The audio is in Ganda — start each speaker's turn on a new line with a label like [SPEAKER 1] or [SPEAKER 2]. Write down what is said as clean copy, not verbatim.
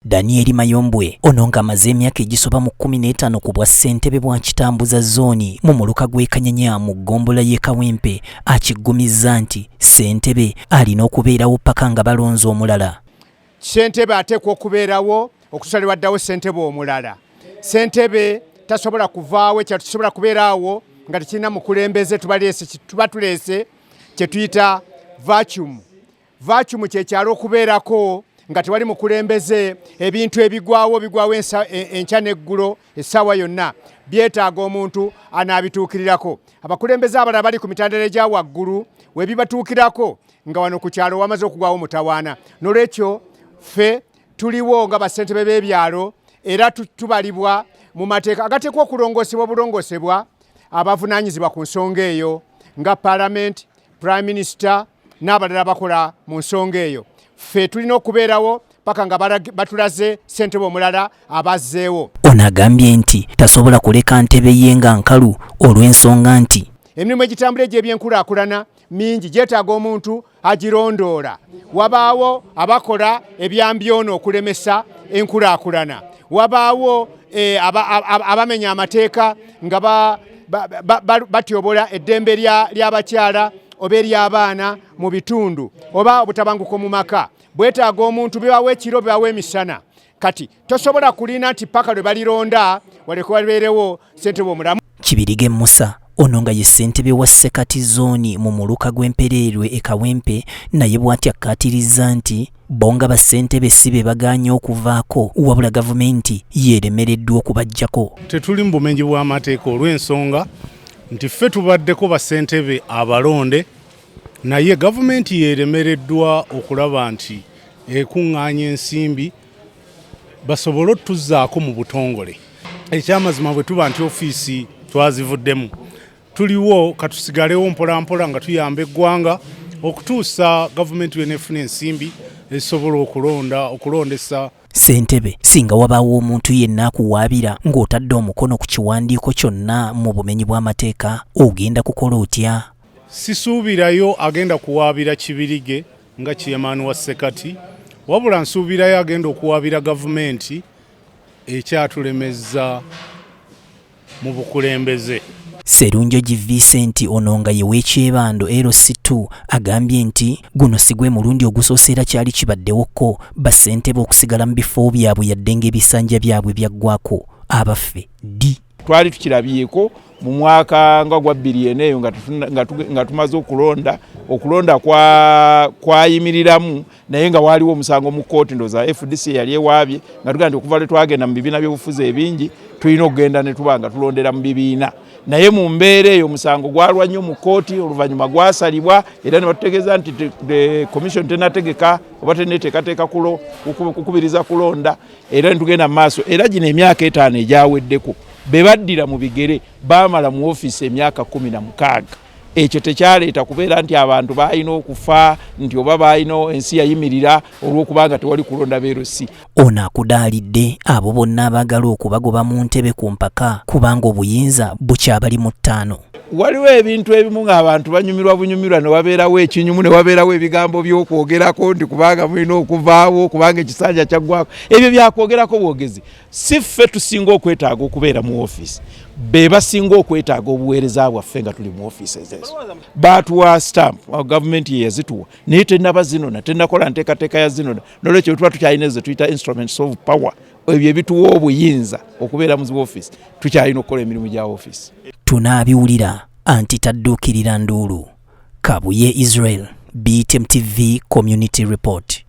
[SPEAKER 1] Daniel Mayombwe ono ng'amaze emyaka egisoba mu 15 ku bwa ssentebe bwa Kitambuza zooni mu muluka gw'e Kanyanya mu ggombolola y'e Kawempe akiggumizza nti ssentebe alina okubeerawo paka nga balonze omulala.
[SPEAKER 2] Ssentebe ateekwa okubeerawo okutuusa lwaddawo ssentebe omulala. Ssentebe tasobola kuvaawo, ekyalo tekisobola kubeeraawo nga tekirina mukulembeze. Tuba tuleese kye tuyita vacuum. Vacuum kyekyalo okubeerako nga tewali mukulembeze. Ebintu ebigwawo bigwawo enkya n'eggulo, essaawa yonna, byetaaga omuntu anaabituukirirako. Abakulembeze abalala bali ku mitandera egya waggulu we bibatuukirako nga wano ku kyalo wamaze okugwawo mutawaana. Nolwekyo ffe tuliwo nga bassentebe b'ebyalo era tubalibwa mu mateeka agateekwa okulongoosebwa obulongoosebwa abavunaanyizibwa ku nsonga eyo nga Parliament, Prime Minister n'abalala bakola mu nsonga eyo. Ffe tulina okubeerawo paka nga batulaze ssentebe omulala abazzeewo.
[SPEAKER 1] Ono agambye nti tasobola kuleka ntebe ye nga nkalu olw'ensonga nti
[SPEAKER 2] emirimu egitambula egy'ebyenkulaakulana mingi, gyetaaga omuntu agirondoola. Wabaawo abakola ebyambyono okulemesa enkulaakulana, wabaawo abamenya amateeka nga batyobola eddembe ly'abakyala oba ery'abaana mu bitundu oba obutabanguko mu maka. Bwetaaga omuntu, bibawo ekiro, bibawo emisana. Kati tosobola kulina nti paka lwe balironda waleke wabeerewo ssentebe omulamu.
[SPEAKER 1] Kibirige Musa ono nga ye ssentebe wa Ssekati zooni mu muluka gw'Empereerwe e Kawempe naye bw'ati akkaatirizza nti bo nga bassentebe si be bagaanye okuvaako, wabula gavumenti yeeremereddwa okubaggyako.
[SPEAKER 3] Tetuli mu bumenyi bw'amateeka olw'ensonga nti ffe tubaddeko bassentebe abalonde, naye gavumenti yeeremereddwa okulaba nti ekuŋŋaanya ensimbi basobole otuzzaako mu butongole. Ekyamazima, bwe tuba nti ofiisi twazivuddemu, tuliwo katusigalewo mpolampola nga tuyamba eggwanga okutuusa gavumenti lwenefuna ensimbi ezisobola okulonda, okulondesa.
[SPEAKER 1] Ssentebe, singa wabaawo omuntu yenna akuwaabira ng'otadde omukono ku kiwandiiko kyonna mu bumenyi bw'amateeka, ogenda kukola otya?
[SPEAKER 3] Sisuubirayo agenda kuwaabira Kibirige nga chairman wa Sekati, wabula nsuubirayo agenda okuwaabira gavumenti ekyatulemezza mu bukulembeze.
[SPEAKER 1] Serunjogi Vincent ono nga ye w'Ekyebando LC2 agambye nti guno si gwe mulundi ogusoose era kyali kibaddewokko bassentebe okusigala mu bifo byabwe yadde ng'ebisanja byabwe byaggwako. Abaffe, ddi?
[SPEAKER 4] Twali tukirabyeko mu mwaka nga gwa 2004 eyo nga tumaze okulonda, okulonda kwayimiriramu, naye nga waaliwo omusango mu kkooti, ndowooza FDC yali ewaabye, nga tugamba nti okuva lwe twagenda mu bibiina by'obufuzi ebingi, tulina okugenda ne tuba nga tulondera mu bibiina. Naye mu mbeera eyo omusango gwalwa nnyo mu kkooti, oluvannyuma gwasalibwa era ne batutegeeza nti commission tenategeka oba teneteekateeka kukubiriza kulonda, era ne tugenda mu maaso. Era gino emyaka 5 egyaweddeko, be baddira mu bigere baamala mu ofiisi emyaka 16. Ekyo tekyaleeta kubeera nti abantu baalina okufa, nti oba baalina ensi yayimirira olw'okubanga tewali kulonda ba LC.
[SPEAKER 1] Ono akudaalidde abo bonna abaagala okubagoba mu ntebe ku mpaka, kubanga obuyinza bukyabali mu ttaano.
[SPEAKER 4] Waliwo ebintu ebimu ng'abantu banyumirwa bunyumirwa, ne wabeerawo ekinyumu, ne wabeerawo ebigambo by'okwogerako nti kubanga mulina okuvaawo, kubanga ekisanja kyaggwako. Ebyo byakwogerako bwogezi. Si ffe tusinga okwetaaga okubeera mu ofiisi, be basinga okwetaaga obuweereza bwaffe nga tuli mu ofiisi ezo. Baatuwa stamp, gavumenti ye yazituwa, naye tennaba zinona, tennakola nteekateeka ya zinona. Nolwekyo tuba tukyalina ezo tuyita instruments of power, ebyo ebituwa obuyinza okubeera mu zi ofiisi, tukyalina okukola emirimu gya ofiisi.
[SPEAKER 1] Tunaabiwulira anti tadduukirira nduulu. Kabuye Israel, BTM TV Community Report.